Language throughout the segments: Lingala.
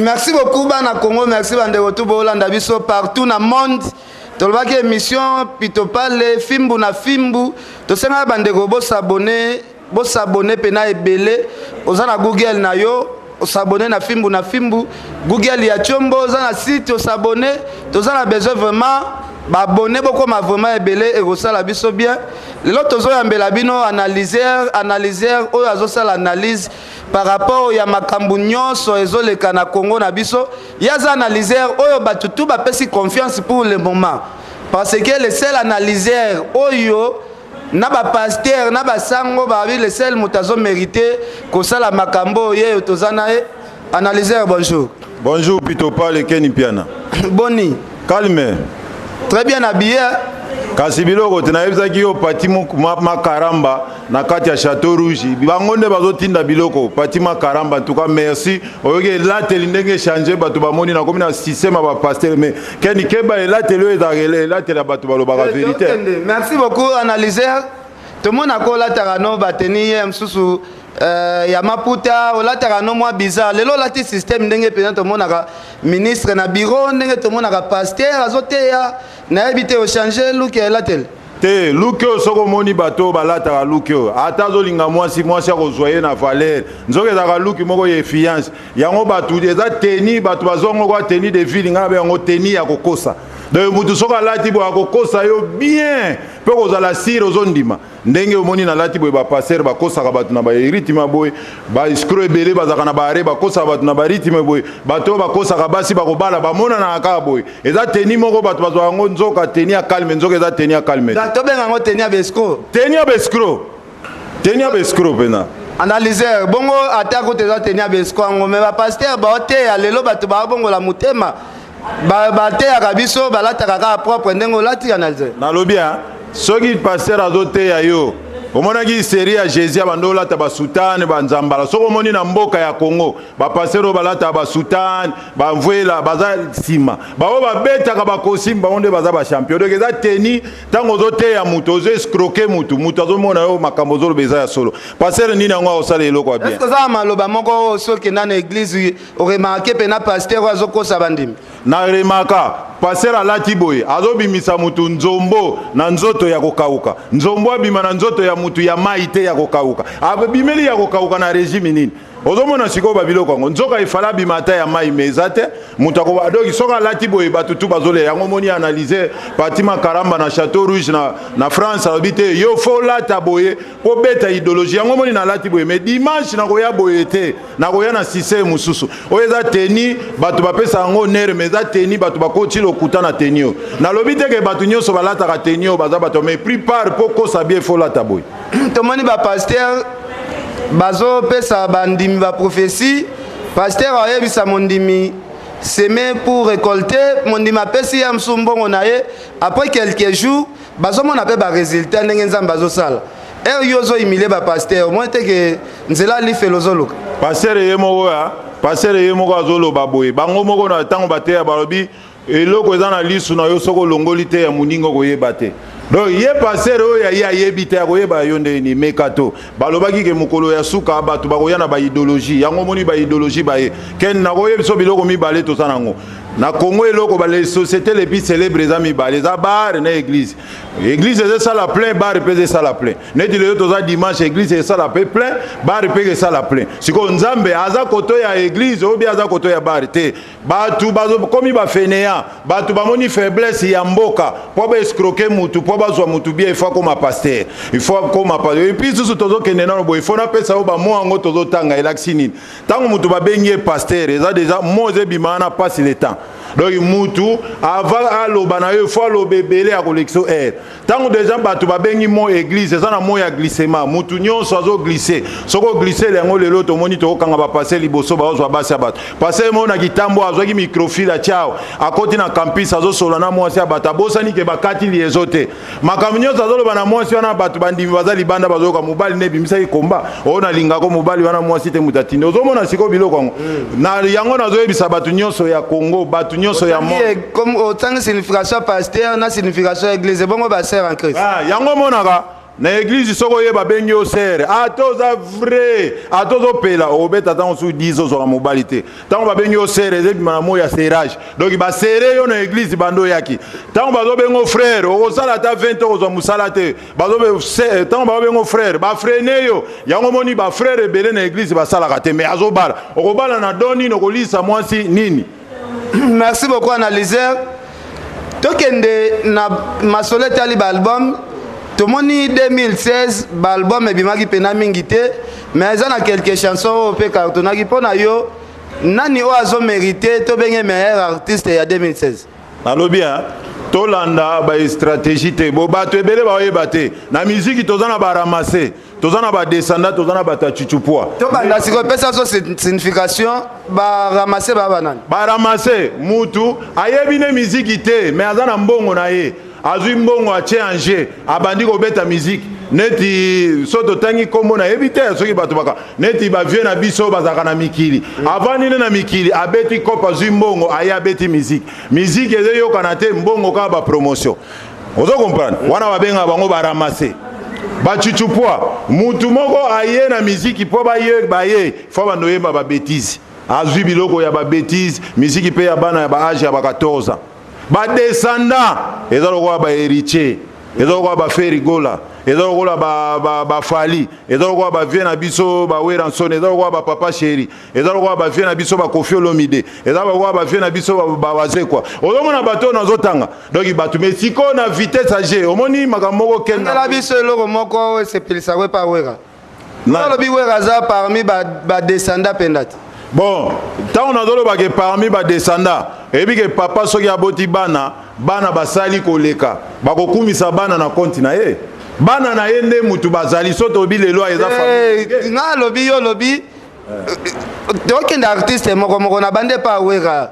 Merci beaucoup bana Congo, merci bandeko tout bolanda biso partout na monde. Tolobaki émission Pitopale fimbu na fimbu. Tosengaka bandeko bosabone, bosabone pena ebele. Oza na Google na yo, osabone na fimbu na fimbu. Google ya Tshombo, oza na site osabone. Toza na besoin vraiment ba abonné bokoma vraiment ebele ekosala biso bien. Lelo tozoyambela bino analyseur, analyseur oyo azosala analyse par rapport ya makambo nyonso ezoleka na Congo na biso. Ye aza analyseur oyo bato tu bapesi confiance pour le moment, parce que le seul analyseur oyo na bapasteur na basango babi, le seul moto azomérite kosala makambo oyo, ye toza na ye. Analyseur, bonjour. Bonjour Pitopale Keni Piana. Boni? Calme. Très bien habillé. Kasi biloko te, nayebisaki yo Pati Makaramba na kati ya Château Rouge, bango nde bazotinda biloko. Pati Makaramba, en tout cas merci. Oyoki elateli ndenge echange, bato bamoni nakomi na système ya bapasteur, mais Keni keba, elateli oyo ezalaka elateli ya bato balobaka vérité. Merci beaucoup analyseur. Tomonaka olataka no bateni ye mosusu ya maputa, olataka no mwa bizarre. Lelo olati système ndenge mpenza tomonaka ministre na bureau, ndenge tomonaka pasteur azoteya. Nayebi te, ochange look ya elateli? Te, look oyo, soki omoni bato oyo balataka look oyo, ata azolinga mwasi, mwasi akozwa ye na valeur. Nzoka ezalaka look moko ya influence yango. Bato eza tenue, bato bazwango kwa tenue de ville, ngai nabe yango tenue ya kokosa. Donc mutu soki alati boye, akokosa yo bien mpe kozala sire ozondima. Ndenge omoni nalati boye, bapasteur bakosaka bato na barythme boye, baescrocs ebele bazalaka na baare, bakosaka bato na barythme boye. Bato oyo bakosaka basi bakobala bamonanaka kaka boye. Eza tenue moko bato bazwa yango nzoka tenue ya calme, nzoka eza tenue ya calme. Tobenga yango tenue ya baescrocs? Tenue ya baescrocs, tenue ya baescrocs mpena. Analyseur, bongo ata kuta eza tenue ya baescrocs yango, mais bapasteur baoteya lelo, bato baobongola motema, bateyaka biso, balataka kaka propre ndenge olati, analyseur? Nalobi a soki pasteur azoteya yo, omonaki série ya Jésus, abandi olata basoutane, banzambala. Soki omoni na mboka ya Congo bapasteur oyo balataka basoutane, bamvwela, baza nsima. Baoyo babetaka bakosimba, bango nde baza bachampion. Donc eza tenue, ntango ozoteya moto, ozo escroquer motu, motu azomona yo makambo ozoloba eza ya solo. Pasteur nini yango akosala eloko ya bien? Est-ce oza na maloba moko oyo soki okenda na église, oremarquer mpena pasteur oyo azokosa bandimi? Na remaka pasteur alati boye, azobimisa mutu nzombo na nzoto ya kokauka. Nzombo abima na nzoto ya mutu ya mai te, ya kokauka, abimeli ya kokauka na régime nini? Ozomona sikoyo babiloko yango, nzoka efala abima ata ya mai, me eza te. Moto akoba, donc soki alati boye, bato tu bazolela yango. Omoni analyse Pati Makaramba na Château Rouge na France, alobi te, yo fo olata boye mpo beta idéologie yango. Omoni nalati boye, mais dimanche nakoya boye te, nakoya na sise mosusu. Oyo eza tenue, bato bapesa yango nere, mais eza tenue, bato bakoti lokuta na tenue oyo. Nalobi te ke bato nyonso balataka tenue oyo baza bato, mais plupart, mpo kosa bien, fo olata boye. Tomoni bapasteur bazopesa bandimi baprophétie. Pasteur ayebisa mondimi semer pour récolter, mondimi apesi ye mosusu mbongo na ye. Après quelques jours, bazomona mpe barésultat ndenge Nzambe azosala. Ere yo ozohumilie bapasteur, omoni te ke nzela lifelo ozoluka? Pasteur ye moko ya pasteur ye moko azoloba boye, bango moko na ntango bateya, balobi eloko eza na lisu na yo, soki olongoli te ya moninga, okoyeba te. Donc ye pasteur oyo ya ye ayebi te, akoyeba yo ndenge nini? Meka to balobaki ke mokolo ya suka bato bakoya na baidéologie yango. Omoni baidéologie baye ken, nakoyebi biso biloko mibale toza nango na Congo. Eloko bale société les plus célèbre eza mibale, eza bar na église. Église ezosala plein, bar mpe ezosala plein. Neti lelo toza dimanche, église esala mpe plein, bar mpe esala plein. Sikoyo Nzambe aza koto ya église oyo bi aza koto ya bar te. Bato bakomi bafainéants, bato bamoni faiblesse ya mboka mpo baescroquer mutu, mpo bazwa mutu bien, il faut akoma pasteur, il faut akoma pasteur. Et puis susu tozokende nano boye, il faut napesa yo bamo yango tozotanga. Elakisi nini? Ntango mutu babengi ye pasteur, eza déjà mo eza ebima wana, passe le temps. Donc mutu avant aloba na yo, il faut aloba ebele ya kolekisa aire. Ntango déjà bato babengi mo église, eza na mo ya glissement, mutu nyonso azoglisse. Soki oglisse yango, lelo tomoni tokokanga bapasteur liboso baozwa basi ya bato. Pasteur mo na kitambo azwaki microfil, atia awa, akoti na campus, azosola na mwasi ya bato, abosani ke bakati liaison te. Makambo nyonso azoloba na mwasi wana, bato bandimi baza libanda bazoyoka. Mobali nde ebimisaki komba oyo nalingako mobali wana, mwasi te moto atindi. Ozomona sikoyo biloko yango na yango. Nazoyebisa bato nyonso ya Congo, bato nyonso ya Comme otangi signification pasteur na signification église, bongo basœur en Christ? Ah, yango omonaka. Na église, soki oye, babengi yo sœur, ata oza vrai, ata ozopela, okobeta ntango soki 10, ozwaka mobali te. Ntango babengi yo sœur, eza ebima na moi ya serrage, donc baserrer yo na église. Bando oyaki, ntango bazobenga frère, okosala ata 20, okozwa mosala te. Ntango bazobenga frère, bafreiner yo. Yango moni bafrère ebele na église basalaka te, mais azobala. Okobala na don nini? Okolisa mwasi nini? Merci beaucoup, analyseur. Tokende na masolo etali baalbum. Tomoni 2016 baalbum ebimaki mpena mingi te, mais eza na quelques chansons oyo mpe cartonnaki. Mpo na yo, nani oyo azomérite tobenge meilleur artiste ya 2016? Nalobi tolanda bastratégie te. Bo bato ebele baoyeba te. Na miziki toza na baramassés, toza na badescendants, toza na bato ya chuchupua. Tobanda sikoyo, pesa so signification. Baramassés baa banani? Baramassés, mutu ayebi ne miziki te, mais aza na mbongo na ye, azwi mbongo, atie en jeu, abandi kobeta miziki. Neti so totangi nkombo, nayebi te soki bato baka neti bavieux na biso bazalaka na mikili, avandi nde na mikili, abeti kope, azwi mbongo, aye abeti miziki. Miziki ezoyokana te, mbongo kaka, bapromotion. Ozo comprendre? Wana babengaka bango baramassés. Bachuchupwa, mutu moko aye na miziki mpo baye baye fo bando oyemba babêtises, azwi biloko ya babêtises, miziki mpe ya bana ya baâge ya ba 14 ans. Badescendants eza lokola bahéritier, eza lokola baFerre Gola, eza lokola baFally, eza lokola bavieux na biso baWerrason, eza lokola bapapa chéri, eza lokola bavieux na biso baKoffi Olomide, eza lokola bavieux na biso bawazekwa. Ozomona bato oyo nazotanga, donc bato, mais sikoyo na vitesse age, omoni makambo moko. Kendela biso eloko moko oyo esepelisaka epa Wera. Alobi Wera aza parmi badescendants mpenza te. Bon, ntango nazolobake parmi badescendants, eyebi ke papa soki aboti bana, bana basali koleka, bakokumisa bana na konti na ye. Bana na ye nde mutu bazali. So tobi lelo eza Nga alobi, yo olobi tokende artiste moko moko na bande pa Wera.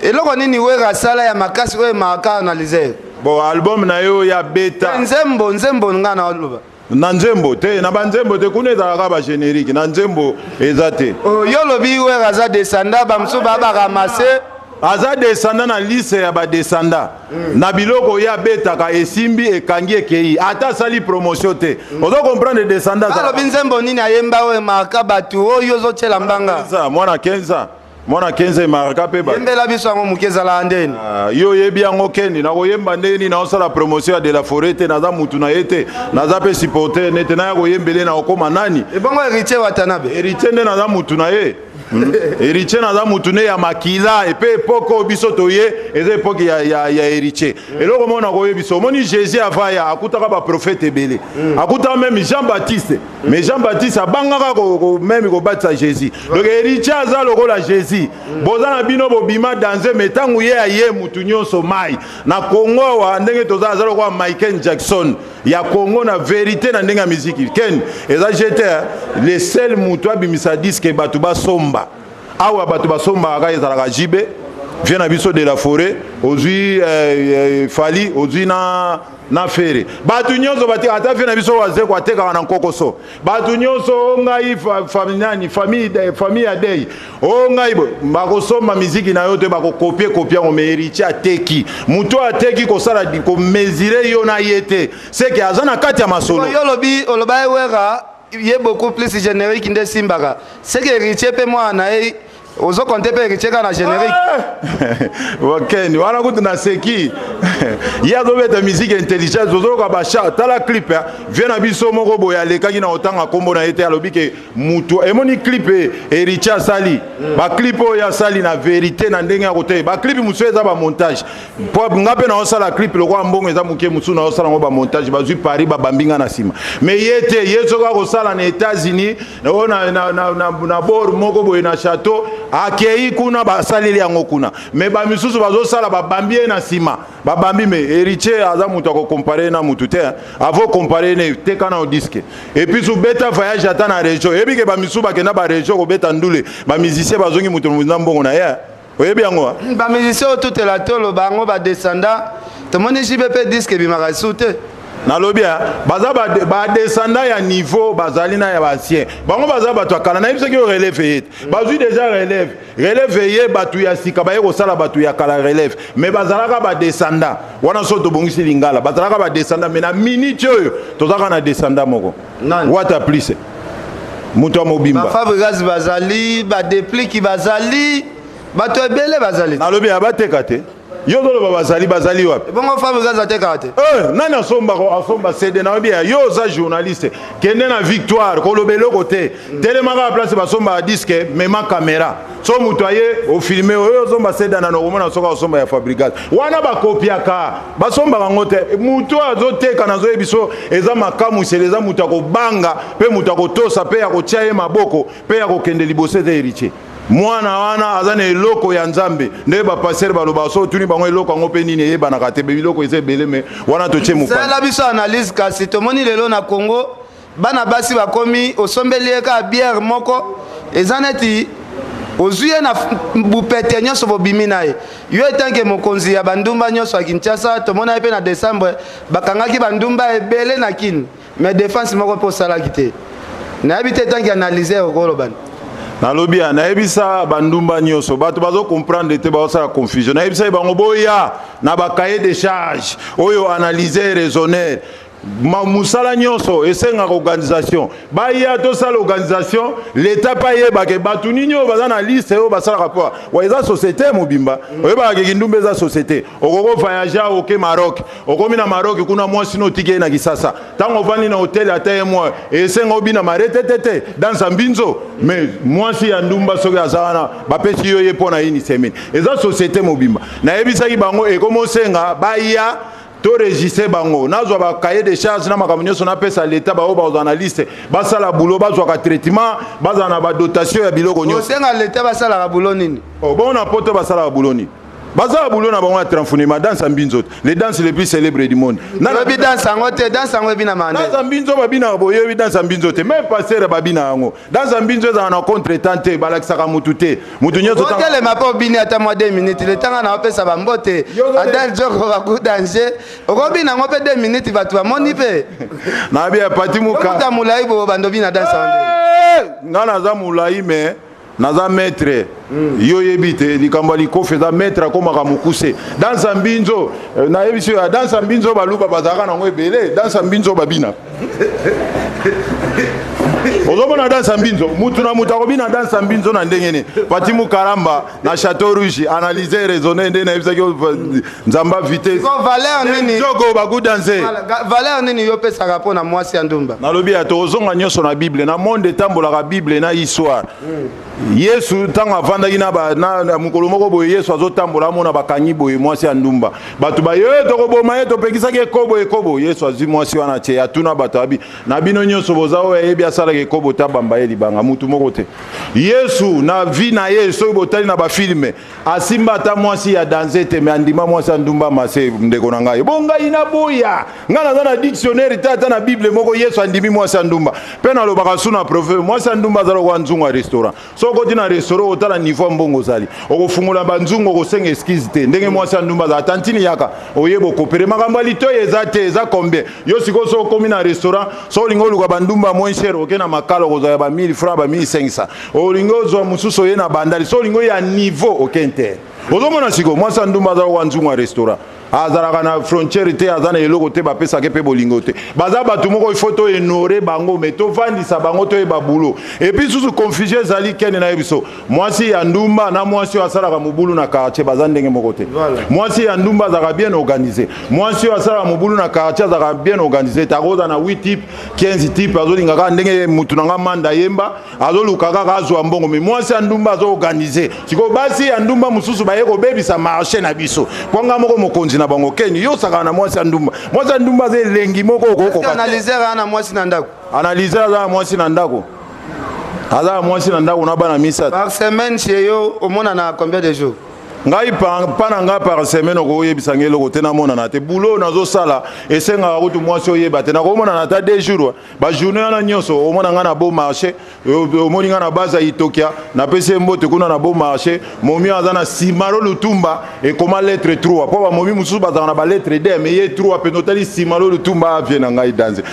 Eloko nini Wera asala ya makasi oyo emarqua, analyser? Bon, album na ye oyo abeta. Nzembo, nzembo nga na oloba. Na nzembo te, na banzembo te. Kuna ezalaka bagénérique, na nzembo eza te. Oh, yo olobi Wera aza descendant, bamosusu baa baramasser. Aza descendant na liste ya badescendants na biloko oyo abetaka, esimbi, ekangi, ekei, ata asali promotion te. Ozo comprendre? Descendant. Alobi nzembo nini ayemba oyo emarqua bato, oyo ozotiela mbanga? Mwana 15, mwana 15 emarqua mpe bato. Yembela biso yango moke, ezalaka ndeni? Ah, yo oyebi yango. Kendi nakoyemba ndenge nini? Naosala promotion ya de la forêt te, naza mutu na ye te, naza mpe supporter nete naya koyembele na okóma nani? Ebongo Héritier Watanabe? Héritier nde naza mutu na ye. Héritier naza mutu ne ya makila. Epe époque oyo biso toye eza époque ya Héritier. Eloko moko nakoyebisa, omoni Jésus avaya, akutaka baprophète ebele, akutaka même Jean Baptiste, mais Jean Baptiste abangaka même kobatisa Jésus. Donc Héritier aza lokola Jésus. Boza na bino bobima danse, mais ntango ye aye, mutu nyonso mai na Kongo awa ndenge toza, aza lokola Michael Jackson ya Congo na vérité na ndenge ya miziki. Ken eza gt le seul mutu abimisa disque bato basomba. Awa bato basombaka kaka, ezalaka JB, vieux na biso de la forêt, ozwi Fally, ozwi na Ferre. Bato nyonso batika, ata vieux na biso Wazeko atekaka na nkokoso. Bato nyonso o ngai nani, famille ya dei o ngai bakosomba miziki na yo te, bakocopier copier yango. Mais Héritier ateki, moto oyo ateki kosala komesurer yo na ye te, seke aza na kati ya masolo. Yo olobi, oloba ye Wera ye beaucoup plus générique nde esimbaka, seke Héritier mpe mwana na ye, ozocompter mpe Héritier kaka na générique? Wakeni wana kutu naseki. Ye azobeta musique intelligence, ozoloka bacha. Tala clip vieux na biso moko boye alekaki na kotanga nkombo na ye te, alobi ke mutu emoni clip Héritier asali, baclip oyo asali na vérité na ndenge ya kote. Baclip mosusu eza bamontage. Po nga mpe naosala clip lokola mbongo eza moke, mosusu naosala yango bamontage, bazwi Paris, babambi nga na nsima. Mais ye te, ye soki akosala na États-Unis oyo na bord moko boye na château, akei kuna, basaleli yango kuna. Mais bamisusu bazosala, babambi ye na nsima, babambi. Mais Héritier aza moto akocomparer na mutu te. Avo comparer ne teka na disque et puis subeta voyage ata na région. Oyebi ke bamisusu bakenda barégion kobeta ndule, bamusicien bazongi, moto na mbongo na ye. Oyebi yango? Bamusicien oyo tutela tolo bango badescendants, tomoni JB mpe disque ebimaka esu te. Nalobi baza badescendant ya niveau, bazali na ya baancien. Bango baza bato ya kala. Nayebi soki oyo relève ye te, bazwi déjà relève. Relève ye, bato ya sika baye kosala bato ya kala relève, mais bazalaka badescendant wana. So tobongisi lingala, bazalaka badescendant, mais na minute oyo tozalaka na descendant moko. Nani? Wata plus moto ya mobimba. Bafabrigas bazali, badepliki bazali, bato ebele bazali. Nalobi ya bateka te. Yo toloba bazali, bazali wapi? Bongo Fabrigas atekaka te? Eh, nani asombaka? Asomba CD. Nayebi ya yo, oza journaliste, kende na Victoire, koloba eloko te, telemaka ya place basombaka disque, mema caméra. So moto aye ofilme oyo ozomba CD nano, okomona soki asomba ya Fabrigas wana. Bakopiaka, basombaka yango te. Moto oyo azoteka, nazoyebi so eza makamusele, eza moto akobanga mpe moto akotosa mpe ya kotia ye maboko mpe ya kokende liboso ete Héritier. Mwana wana aza na eloko ya Nzambe. Nde bapasteur balobaka, so otuni bango eloko yango mpe nini, eyebanaka te. Biloko eza ebele, me wana totie mopanzi. Salela biso analyse. Kasi tomoni lelo na Congo, bana basi bakomi, osombeli ye kaka bière moko, eza neti ozwi ye na bupete nyonso, bobimi na ye. Yo etanke mokonzi ya bandumba nyonso ya Kinshasa, tomona ye mpe na décembre bakangaki bandumba ebele na Kini, mais défense moko mpe osalaki te. Nayebi te, etanke analyse, okolobani? Nalobi ya nayebisa bandumba nyonso, bato bazocomprendre te, bazosala confusion. Nayebisa ye bango, boya na bacahier de charge oyo analyse raisonner. Mosala nyonso esengaka organisation. Baya tosala organisation, leta mpe ayebake bato nini oyo baza na liste oyo basalaka mpo wa eza société mobimba. Oyebaka ke kindumba eza société. Okoki voyage, oke Maroc, okomi na Maroc kuna, mwasi no otiki ye na Kisasa. Ntango ovandi na hotel ata ye mwa esenga obina maretetete dansa mbinzo, mais mwasi ya ndumba soki aza wana, bapesi yo ye mpo na yini semaine. Eza société mobimba. Nayebisaki bango, ekomi osenga baya toregistre bango, nazwa bacahier de charge na makambo nyonso, napesa leta. Baoyo bazwa na liste basala boulot, bazwaka traitement, bazala na badotation ya biloko nyonso. Osenga leta basalaka boulot nini? Oh, bongo na poto basalaka boulot nini? Bazala boulot na bango ya tranfonema, danse ya mbinzo, les danses les plus célèbres du monde. Oyebi danse yango te? Danse yango ebina mande? Danse ya mbinzo babinaka, boyebi danse ya mbinzo te? Même pasteur babina yango. Danse ya mbinzo ezalaka na contretemps te, balakisaka mutu te, mutu nyonso. Otelema mpe obini ata mwa 2 minutes, letanga na opesa bambote. Adel Joko baku danger, okobina yango mpe 2 minutes, bato bamoni mpe. Nayebi ya pati muka. Okuta molai boyo, bando obina danse yango nde? Eh, nga naza molai, mais naza maître. Yo oyebi te likambo ya likofi eza maître akomaka mokuse. Danse ya mbinzo, nayebi so ya danse ya mbinzo, baluba bazalaka nango ebele. Danse ya mbinzo babina, ozomona danse ya mbinzo, mutu na mutu akobina danse ya mbinzo na ndenge nini? Pati Mukaramba na Château Rouge, analyse raisonne nde nayebisaki yo, Nzamba vitesse. Ko valeur nini? Jogo bakudanse. Valeur nini yo opesaka mpo na mwasi ya ndumba? Nalobi ya tozonga nyonso na Bible. Na monde etambolaka Bible na histoire. Yesu ntango avandaki na mokolo moko boye, Yesu azotambola, amona bakangi boye mwasi ya ndumba. Bato baye: "Tokoboma ye, topekisaki ekobo, ekobo." Yesu azwi mwasi wana tie, atuna bato, abi na bino nyonso boza oyo ayebi asalaka ekobo, tabamba ye libanga. Mutu moko te. Yesu na vie na ye, soki botali na bafilm, asimba ata mwasi ya danse te, me andima mwasi ya ndumba. Mase ndeko na ngai, bo ngai naboya, ngai naza na dictionnaire te, ata na Bible moko Yesu andimi mwasi ya ndumba. Mpe nalobaka su na proverbe, mwasi ya ndumba aza lokola nzungu ya restaurant. So okoti na restaurant, otala niveau ya mbongo ozali, okofungola banzungu, okosenga excuse te. Ndenge mwasi ya ndumba azala, tantine yaka, oyeba okopere makambo ya litoyi eza te, eza combien. Yo sikoyo so okomi na restaurant, so olingi oluka bandumba moins cher, oke na Makala, okozwa ya ba 1000 francs, ba 1500. Olingi ozwa mosusu, oye na Bandali. So olingi oya niveau, oke Inter. Ozomona sikoyo mwasi ya ndumba aza lokola nzungu ya restaurant, azalaka na frontière te, aza na eloko te, bapesaka mpe bolingo te. Baza bato moko, il faut tohonore bango, me tovandisa bango, toyeba boulot. Et puis susu confusion ezali kende na ye biso, mwasi ya ndumba na mwasi oyo asalaka mobulu na quartier baza ndenge moko te. Mwasi ya ndumba azalaka bien organisé, mwasi oyo asalaka mobulu na quartier azalaka bien organisé te. Akozala na 8 type, 15 type, azolinga kaka ndenge mutu na nga manda yemba, azoluka kaka azwa mbongo. Me mwasi ya ndumba azoorganize. Sikoyo basi ya ndumba mosusu baye kobebisa marché na biso, mpo nga moko mokonzi na bango keni yo osakaka na mwasi ya ndumba. Mwasi ya ndumba aza elengi moko okokoka. Analyseur aza na mwasi na ndako? Analyseur aza na mwasi na ndako, aza na mwasi na ndako na bana misato. Par semaine chez yo omonana combien de jours? Ngai pa na ngai par semaine okoyebisa ngai eloko te, namonana te. Boulot nazosala esengaka kutu mwasi oyeba te, nakomonana ata 2 jours. Bajournée wana nyonso omona ngai na beau marché, omoni ngai na base ya Itokia, napesi ye mbote kuna na beau marché. Momi aza na Simaro Lutumba, ekoma lettre 3, mpo bamomi mosusu bazalaka na balettre d, mais ye 3 mpenza. Otali Simaro Lutumba, avie na ngai danse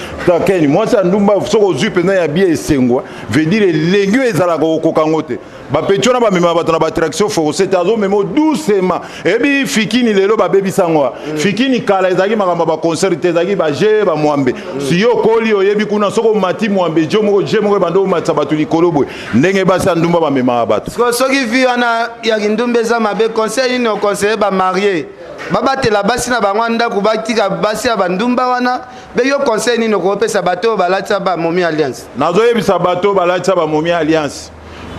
keni. Mwasi ya ndumba, soki ozwi mpenza ya bie, esengwa, veut dire elengi oyo ezalaka okoka yango te. Bapeti wana bamemaka bato na baattraction forcé te, azomema doucement. Eyebi fikini lelo babebisa yango. Fikini kala ezalaki makambo ya baconcert te, ezalaki baje bamwambe. Si yo okoli, oyebi kuna soki omati mwambe, jo moko je moko ebanda omatisa bato likolo boye, ndenge basi ya ndumba bamemaka bato. Soki vie wana ya kindumba eza mabe, conseil nini oconseille bamarie babatela basi na bango ndako, batika basi ya bandumba wana? Mpe yo, conseil nini okopesa bato oyo balatisa bamomi alliance? Nazoyebisa bato oyo balatisa bamomi alliance: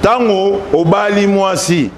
ntango obali mwasi,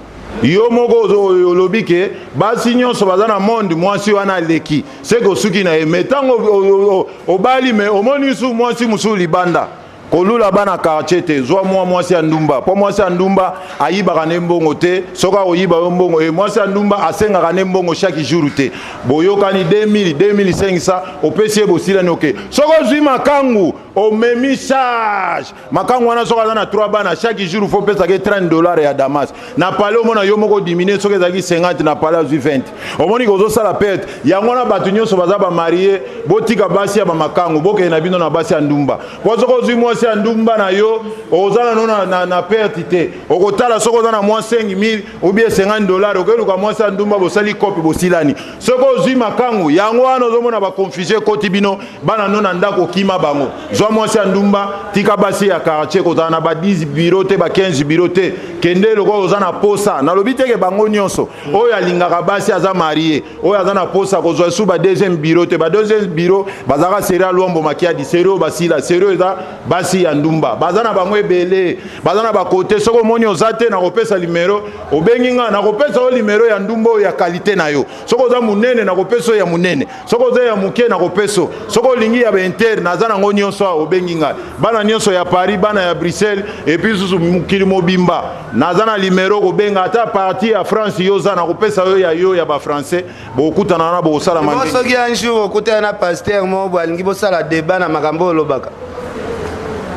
yo moko olobi ke basi nyonso baza na monde, mwasi wana aleki, seke osuki na ye. Me ntango obali, me omoni su mwasi mosusu libanda, kolula bana quartier te, zwa mwa mwasi ya ndumba, mpo mwasi ya ndumba ayibaka nde mbongo te. Soki akoyiba yo mbongo e, mwasi ya ndumba asengaka nde mbongo chaque jour te. Boyokani 2000, 2500, opesi ye, bosilani, oke. Soki ozwi makangu, omemi charge. Makangu wana, soki aza na 3 bana, chaque jour faut opesaka 30 $ ya damas na pale. Omona yo moko diminue, soki ezalaki 50 na pale, azwi 20, omoni kozosala perte. Yango wana bato nyonso baza bamarie, botika basi ya bamakangu, bokende na bino na basi ya ndumba. Po soki ozwi mwasi ya ndumba na yo, oza nano na perte te. Okotala soki oza na mwa 5000 ou bien 50 $, okeluka mwasi ya ndumba, bosali kope, bosilani. Soki ozwi makangu, yango wana ozomona baconfusion ekoti bino, bana no na ndako okima bango. Zwa mwasi ya ndumba, tika basi ya quartier. Kozala na ba 10 bureau te, ba 15 bureau te. Kende lokola oza na posa. Nalobi teke bango nyonso oyo alingaka basi, aza marie, oyo aza na posa kozwa su ba deuxième bureau te. Ba deuxième bureau bazalaka série ya Lwambo Makiadi, série oyo basila, série oyo eza basi ya ndumba, baza na bango ebele, baza na bakote. Soki omoni oza te, nakopesa limero, obengi nga, nakopesa yo limero ya ndumba oyo ya qualité na yo. Soki oza monene, nakopesa oyo ya monene. Soki oza ya moke, nakopesa. Soki olingi ya bainter, naza nango nyonso awa, obengi ngai. Bana nyonso ya Paris, bana ya Bruxelles, et puis susu mokili mobimba, naza na limero. Kobenga ata partie ya France, yo oza, nakopesa yo ya yo ya bafrançais. Bokutana wana, bokosala. Soki un jour okutana na pasteur moko boye, alingi bosala débat na makambo oyo olobaka,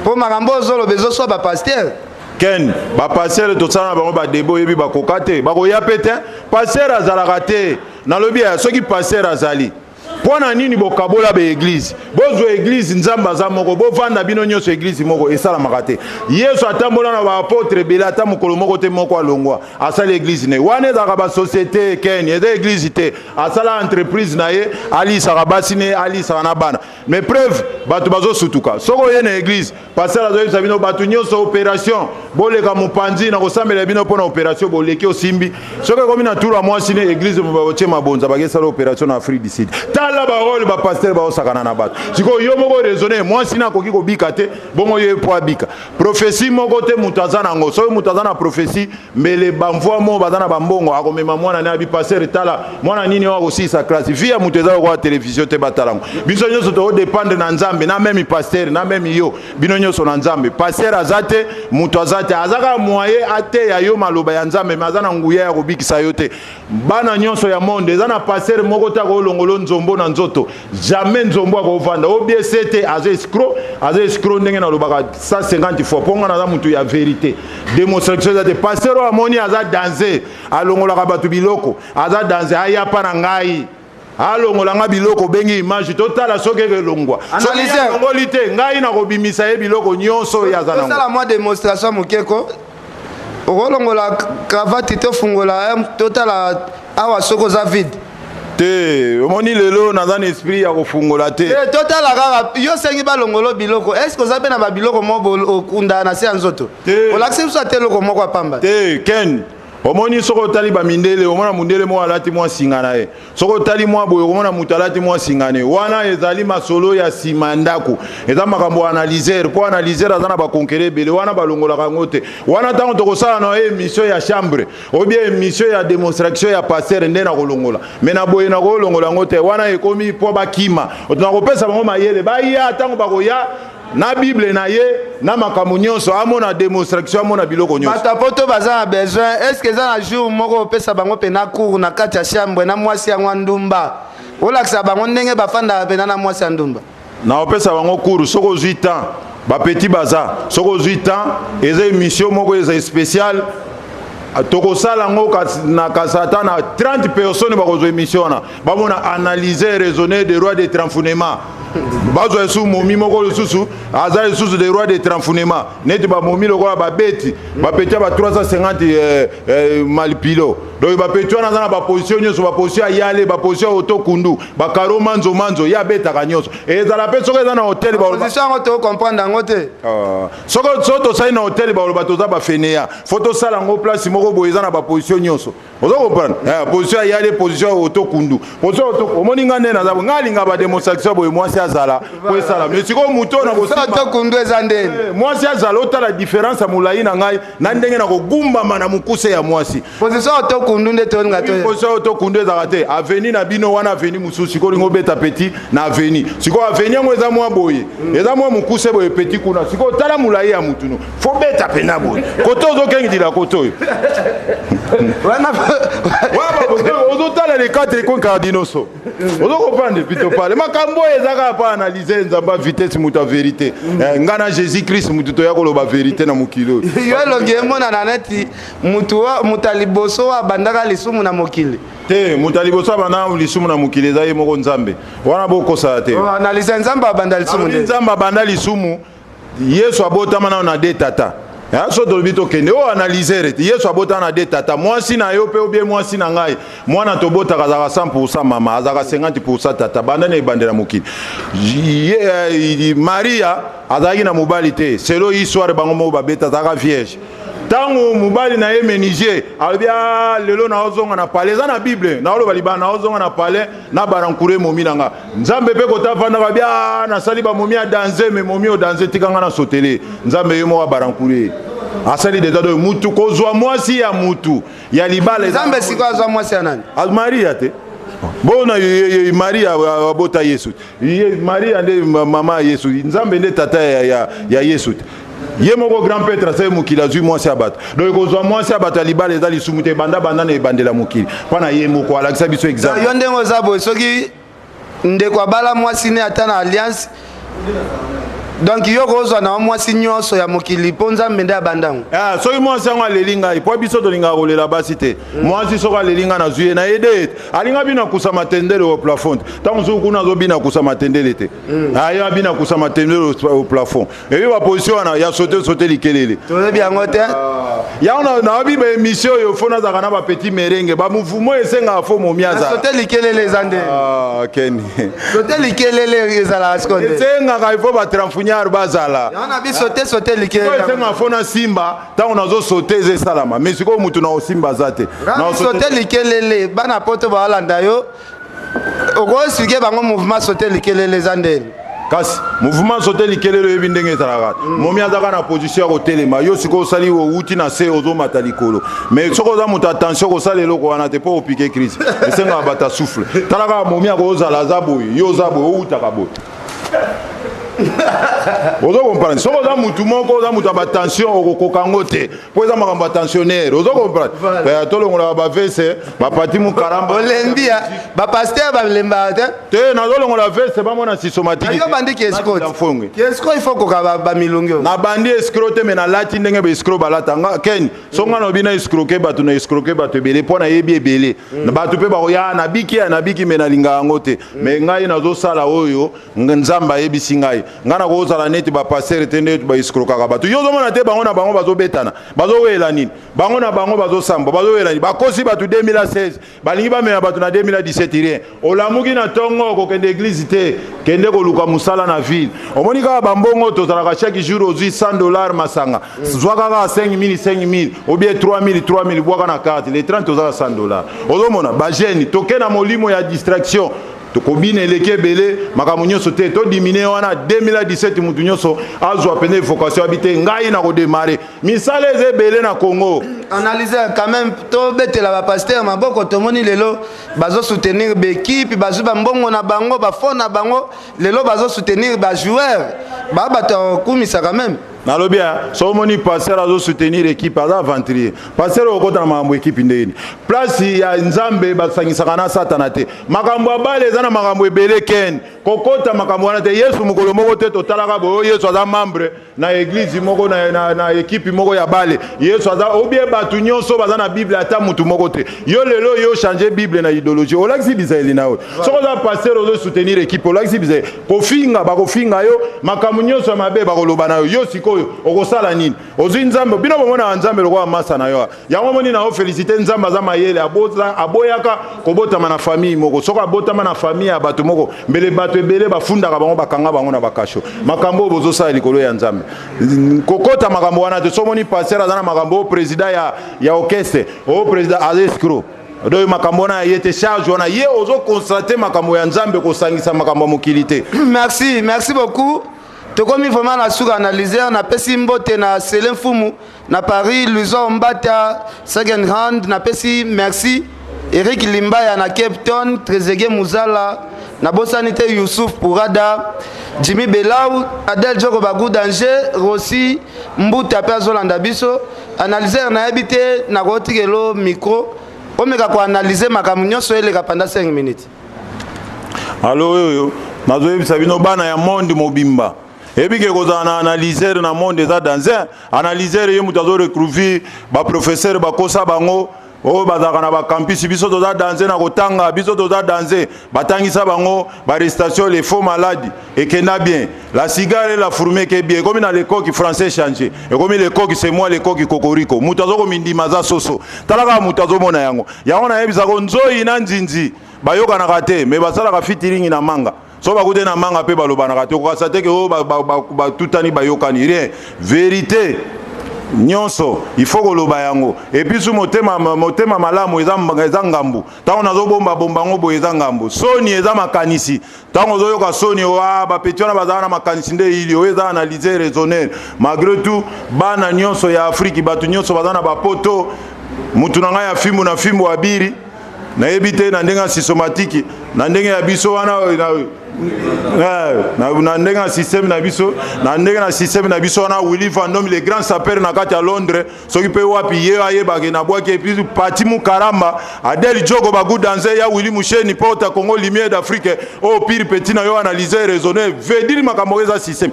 mpo makambo ozoloba ezoswa bapasteur. Ken, bapasteur tosala na bango badébat, oyebi bakoka te, bakoya mpe te. Pasteur azalaka te. Nalobi ya soki pasteur azali, mpo na nini bokabola baeglize? Bozwa eglize, Nzambe aza moko, bovanda bino nyonso eglize moko. Esalamaka te. Yesu atambola na baapôtre ebele, ata mokolo moko te moko alongwa asali eglize ne. Wana ezalaka basociété, Ken, eza eglize te. Asala entreprise na ye, alisaka basi ne, alisaka na bana. Mais preuve, bato bazosutuka. Soki oye na eglize, pasteur azoyebisa bino bato nyonso: opération, boleka mopanzi, na kosambela bino mpo na opération. Boleki, osimbi. Soki ekomi na tour ya mwasi ne, eglize botie mabonza, bakesala opération na Afrique du Sud. Tala barole bapasteur baosakana na bato. Sikoyo yo moko raisonne, mwasi ne akoki kobika te, bongo yo po abika. Prophétie moko te moto aza nango. Soki moto aza na prophétie, mbele bamvoi mo baza na bambongo, akomema mwana ne, abi: pasteur, tala mwana nini oyo akosilisa classe. Vie ya moto eza lokola télévision te, batala yango. Biso nyonso tokodépendre na Nzambe, na même pasteur, na même yo, bino nyonso na Nzambe. Pasteur aza te, moto aza te, aza kaka moye ateya yo maloba ya Nzambe, me aza na nguya ya kobikisa yo te. Bana nyonso ya monde, eza na pasteur moko te akolongola nzombo na nzoto, jamais. Nzombo akovanda obiese te, aza escroc, aza escroc. Ndenge nalobaka 150 fois, mpo nga naza motu ya vérité, démonstration eza te. Pasteur oyo amoni aza danger, alongolaka bato biloko, aza danger, aya mpa na ngai, alongola nga biloko. Obengi image, totala soki elongwa. Soki alongoli te, ngai nakobimisa ye biloko nyonso oyo aza nango. Tosala mwa démonstration moke ko. Okolongola cravate, tofungola, totala awa soki oza vide. Te, omoni lelo naza na esprit ya kofungola te. Totala kaka. Yo osengi balongolo biloko, est ce que oza mpe na babiloko moko okunda na se ya nzoto? Olakisi biso ate eloko moko ya pamba. Te, Ken, omoni soki otali bamindele, omona mundele moko alati mwa singa na ye. Soki otali mwa boye, okomona moto alati mwa singa na ye. Wana ezali masolo ya nsima ya ndako, eza makambo ya analyseur, mpo analyseur aza na bakonkere ebele. Wana balongolaka yango te. Wana ntango tokosala na ye émission ya chambre ou bien émission ya démonstration ya pasteur, nde nakolongola. Me na boye nakolongola yango te. Wana ekomi mpo bakima, nakopesa bango mayele, baya. Ntango bakoya, Na Bible na ye, na makambo nyonso, amona démonstration, amona biloko nyonso. Bato ya poto baza na besoin. Est ce que eza na jour moko opesa bango mpena cours na kati ya chambre na mwasi yango ya ndumba, olakisa bango ndenge bafandaka mpena na mwasi ya ndumba? Na opesa bango cours soki ozwi temps. Bapeti baza, soki ozwi temps, eza émission moko eza spéciale, tokosala yango na kasi ata na 30 personnes bakozwa émission wana, bamona analyser, raisonner de roi de tranfunement. Bazwa lisusu momi moko lisusu aza lisusu de roi de tranfunement, neti bamomi lokola babeti bapeti ya ba 350 malipilo. Donc bapeti wana aza na baposition nyonso, baposition ya yale, baposition ya otokundu, bakaro manzo manzo, ye abetaka nyonso. Ezala mpe soki eza na hotel. Position yango tocomprendre yango te. Soki tosali na hotel, baloba toza bafeneya. Fo tosala yango place moko boye eza na baposition nyonso, oza comprendre? Position ya yale, position ya otokundu, position ya omoni nga nde naza, nga alinga badémonstration boye, mwasi azala po esala. Mais sikoyo moto oyo na kosimba otokundu eza ndeni? Mwasi azala, otala différence ya molai na ngai na ndenge na kogumbama na mokuse ya mwasi. Position otokundu nde tolinga to. Position ya otokundu ezalaka te. Aveni na bino wana, aveni mosusu. Sikoyo olingi obeta petit na aveni, sikoyo aveni yango eza mwa boye, eza mwa mokuse boye, petit kuna. Sikoyo tala molai ya mutu no, fo beta pena boye, kote ozokengidila, kote oyo wana. Ozotala les quatre coins cardinaux, so ozokopande pito pale. Makambo oyo eza kaka mpo analyse. Nzambe ya vitesse, moto ya vérité, nga na Jésus Christ, motu toya koloba vérité na mokili oyo. Yo elongi emonana neti mutu moto ya liboso oyo abandaka lisumu na mokili. Te, moto ya liboso abandaka lisumu na mokili eza ye moko Nzambe wana, bokosala te. Analyse, Nzambe abanda lisumu nde? Nzambe abanda lisumu, Yesu abotama nano na de tata. So tolobi tokende oyo analyser te, Yesu abotama na de tata. Mwasi na yo mpe obie mwasi na ngai, mwana tobotaka azalaka 100 mama, azalaka 50 tata. Banda na ebandela mokili, Maria azalaki na mobali te. Selo histoire bango moko babeta, azalaka vierge. Ntango mobali na ye menuisier alobi: "A lelo naozonga na palais," eza na Bible, naoloba libala, "naozonga na palais na barankure momi na nga." Nzambe mpe kota avandaka, abi: "A nasali bamomi ya danse, me momi oyo danse, tika nga na sotele." Nzambe ye moko abarankure, asali deja. Donc mutu kozwa mwasi ya mutu ya libala. Nzambe sikoyo azwa mwasi ya nani? Maria te? Bona Maria abota Yesu. Ye Maria nde mama ya Yesu, Nzambe nde tata ya Yesu te. Ye moko grand prêtre asali mokili, azwi mwasi ya bato. Donc kozwa mwasi ya bato ya libala eza lisumu te. Banda banda na ebandela mokili, mpo na ye moko alakisa biso exemple. Yo ndenge oza boye, soki ndeko abala mwasi ne ata na alliance, donc yo kozwa na mwasi nyonso ya mokili, mpo Nzambe nde abandango? Ah, soki mwasi yango aleli ngai, mpo biso tolingaka kolela basi te. Mwasi soki aleli ngai, nazwi ye na yede ete alinga bino akusa matendele au plafond te. Ntango mosusu kuna azobina akusa matendele te, aye abina akusa matendele au plafond, ebi baposition wana ya sote sote likelele. Toyebi yango te. Yango nayebi baémission oyo, fo nazalaka na bapetit merengue, bamouvement esengaka fo momi azala. Sote likelele eza nde? Ah, keni. Sote likelele ezalaka siko nde? Esengaka ifo batranfugnard bazala. Yango na biso te, sote likelele. Esengaka fo na simba ntango nazosote, eza esalama, mais sikoyo mutu na osimba aza te. Sote likelele, bana poto baolanda yo, okoexpliquer bango mouvement sote likelele eza ndeni? Kasi mouvement sote likelele, oyebi ndenge ezalaka, momi azaka na position ya kotelema. Yo sikoyo osali, owuti na se, ozomata likolo. Mais soki oza moto, attention, kosala eloko wana te mpo opike crise. Esengaka bato souffle. Tala kaka, momi akozala aza boye, yo oza boye, owutaka boye, ozo comprendre? Soki oza mutu moko, oza mutu ya batension, okokoka yango te, mpo eza makambo ya tensionnaire, ozo comprendre? Tolongolaka bavese, bapati mokaramba. Olembi ya bapasteur, balembaka te. Te, nazolongola veste, bamona sisomatiki. Yo bandi ki escroc, escroc, il faut koka bamilongi oyo. Nabandi escroc te, me nalati ndenge baescroc balata. Nga ken, so nga naobi na escroke bato, na escroke bato ebele, mpo nayebi ebele bato mpe bakoya nabiki ya nabiki, me nalinga yango te. Me ngai nazosala oyo Nzambe ayebisi ngai. Ngai nakozala neti bapasteur te, nde baescrokaka bato. Yo ozomona te, bango na bango bazobetana, bazowela nini? Bango na bango bazosamba, bazowela nini? Bakosi bato 2016, balingi bamema bato na 2017, rien. Olamuki na ntongo, kokende église te, kende koluka mosala na ville. Omoni kaka bambongo tozalaka chaque jour, ozwi 100 dollar, masanga, zwa kaka 5000 5000 ou bien 3000 3000, bwaka na carte, le 30 ozaka 100 dollar. Ozomona bagene toke na molimo ya distraction, tokobina eleki ebele, makambo nyonso te. Todimine wana 2017, mutu nyonso azwa pene vocation, abi te ngai na kodémarrer misala eza ebele na Congo. Analyse quand même, tobetela bapasteur maboko. Tomoni lelo bazosoutenir baekipe, bazwi bambongo na bango, bafond na bango, lelo bazosoutenir bajoueur. Ba bato ya kokumisa quand même. Nalobi soki omoni pasteur azosoutenir équipe, aza aventurier. Pasteur okota na makambo équipe ndenge nini? Place ya Nzambe basangisaka na Satana te. Makambo ya bale eza na makambo ebele, ken kokota makambo wana te. Yesu mokolo moko te totalaka boye, Yesu aza membre na église moko, na équipe moko ya bale. Yesu aza obie bato nyonso baza na Bible, ata mutu moko te. Yo lelo yo change Bible na idéologie, olakisi bizaleli na yo. Soki oza pasteur, ozosoutenir équipe, olakisi bizaleli. Kofinga, bakofinga yo, makambo nyonso ya mabe bakoloba na yo. Yo sikoyo okosala nini? Ozwi Nzambe, bino bomonaka Nzambe lokola masa na yo. Yango omoni na yo félicité. Nzambe aza mayele, aboyaka kobotama na famille moko. Soki abotama na famille ya bato moko, mbele bato ebele bafundaka bango, bakanga bango na bakasho. Makambo oyo bozosala likolo ya Nzambe, kokota makambo wana te. So omoni pasteur aza na makambo oyo, président ya orchestre oyo, président aza escroc. Donc makambo wana ye te, charge wana ye ozoconstater makambo ya Nzambe, kosangisa makambo ya mokili te. Merci, merci beaucoup. Tokomi vraiment na suka. Analyseur, napesi mbote na Sele Mfumu na Paris, Luison Mbata second hand, napesi merci Eric Limbaya na Cape Town, Trezege Muzala, nabosani te Yusuf Pourada, Jimmy Belau, Adel Joko Bagu Danger, Rossi Mbuta mpe azolanda biso. Analyseur, nayebi te, nakotikelo micro, omeka koanalyser makambo nyonso eleka pendant 5 minutes. Alo, oyo nazoyebisa bino, bana ya monde mobimba, eyebi ke kozala na analyseur na monde eza danger. Analyseur ye moto azorecouvrir baprofesseur, bakosa bango oyo bazalaka na bacampus. Biso toza danger na kotanga, biso toza danger. Batangisa bango barestation, les faux maladi ekenda bien, la cigale et la fourmi eke bien. Ekomi na lekoki français change, ekomi lekoki c'est moi, lekoki kokoriko. Moto azokomindima aza soso, tala kaka moto azomona yango. Yango nayebisako, nzoi na nzinzi bayokanaka te, me basalaka featuring na manga. So bakute na manga mpe balobanaka te, okokasa te ke oyo batutani, bayokani rien. Vérité nyonso il faut koloba yango. Et puis su motema, motema malamu eza ngambu. Ntango nazobombabomba yango boye, eza ngambu. Soni eza makanisi. Ntango ozoyoka soni, wa bapeti wana bazala na makanisi nde ili oyo eza analyse raisonner. Malgré tout, bana nyonso ya Afrique, bato nyonso baza na bapoto, mutu na ngai ya fimbu na fimbu abiri, nayebi te na ndenge ya systématique, na ndenge ya biso wana, na ndenge ya système na biso, na ndenge na système na biso wana. Willy Vandom, le grand sapeur na kati ya Londres, soki mpe wapi ye ayebake nabwaki. Et puis Pati Mukaramba, Adel Jogo Bagu Danze ya Willy Musheni, Porte Congo Lumière d'Afrique, oyo pire petit na yo analyse raisonner veut dire makambo eza système.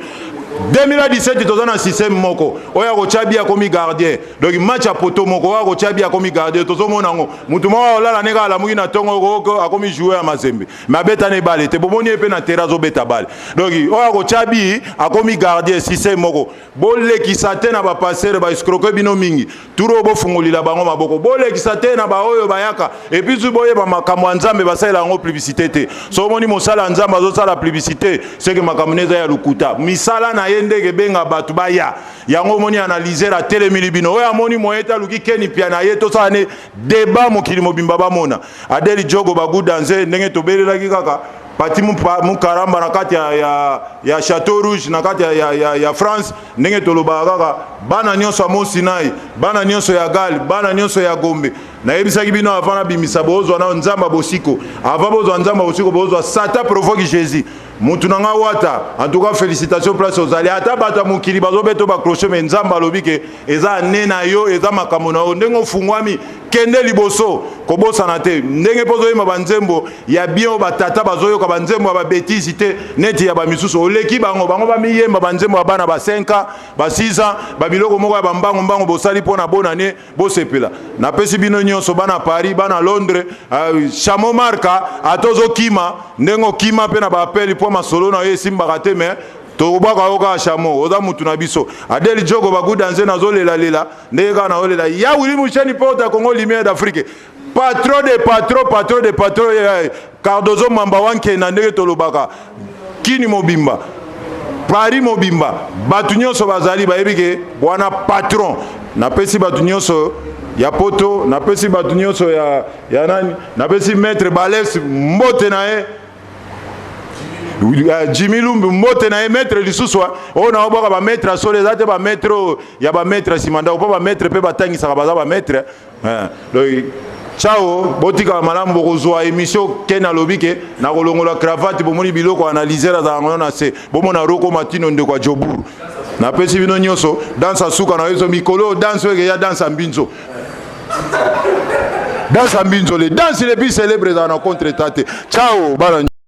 2017 toza na système moko oyo akotya bi akomi gardien. Donc match ya poto moko, oyo akotya bi akomi gardien. Tozomona yango, mutu moko olala ndenge alamuki na ntongo, akomi joueur ya Mazembe, mais abeta na ebale te. Bomoni ye mpe na terrain azobeta bale. Donc oyo akotya bi akomi gardien, système moko. Bolekisa te na bapasteur, baescroquer bino mingi. Turo oyo bofungolila bango maboko, bolekisa te na baoyo bayaka. Et puis zu boyeba, makambo ya Nzambe basalela yango publicité te. So omoni mosala ya Nzambe azosala publicité, seke makambo ne eza ya lokuta. Misala na ye ndenge ebenga bato baya. Yango omoni analyseur atelemili bino. Oyo amoni moye te, aluki keni pia na ye, tosala ne débat, mokili mobimba bamona. Adeli Jogo Bagu Danze, ndenge tobelelaki kaka Pati Mukaramba na kati ya Château Rouge, na kati ya France, ndenge tolobaka kaka, bana nyonso ya Mosinai, bana nyonso ya Gal, bana nyonso ya Gombe. Nayebisaki bino avant nabimisa, bozwa na Nzambe bosiko. Avant bozwa Nzambe bosiko, bozwa Satan provoque Jésus. Mutu na nga wata, en tout cas félicitation. Place ozali, ata bato ya mokili bazobeta bacroche, me Nzambe alobi ke eza ne na yo, eza makambo na yo. Ndenge ofungwami, kende liboso, kobosana te ndenge mpo ozoyemba banzembo ya bien oyo batata bazoyoka, banzembo ya babêtises te neti ya bamisusu. Oleki bango, bango bamiyemba banzembo ya bana ba 5 ans, ba 6 ans, babiloko moko ya bambango mbango bosali mpo na bonane bosepela. Napesi bino nyonso, bana Paris, bana Londres, Chamo Marka, ata ozokima ndenge okima mpe na baapeli mpo masolo na yo esimbaka te, me tokobwaka yo kaka. Chamo, oza mutu na biso. Adeli Jogo Baguda nze nazolelalela ndenge kaka nazolela ya Willy Musheni, Porte Congo Lumière d'Afrique, patron de patron, patron de patron, Cardozo Mamba Wankena. Ndenge tolobaka, kini mobimba, Paris mobimba, bato nyonso bazali bayebi ke bwana patron. Napesi bato nyonso ya poto, napesi bato nyonso ya nani, napesi maître Bales mbote na ye, Jimmy Lumbi mbote na ye, maître lisusu oyo naobwaka. Bamaître ya solo eza te, bamaître oyo ya bamaître ya nsima ndako, mpo bamaître mpe batangisaka, baza bamaître. Donc Ciao, botikala malamu, bokozwa émission ke nalobi ke nakolongola cravate, bomoni biloko analyser azalaka ngo na se, bomona Roko Matino, ndeko ya Joburu. Napesi bino nyonso danse asuka na yo mikolo oyo, danse oyo ekeya danse ya mbinzo, danse ya mbinzo, le danse le plus célèbre ezala na contre état te. Ciao bana.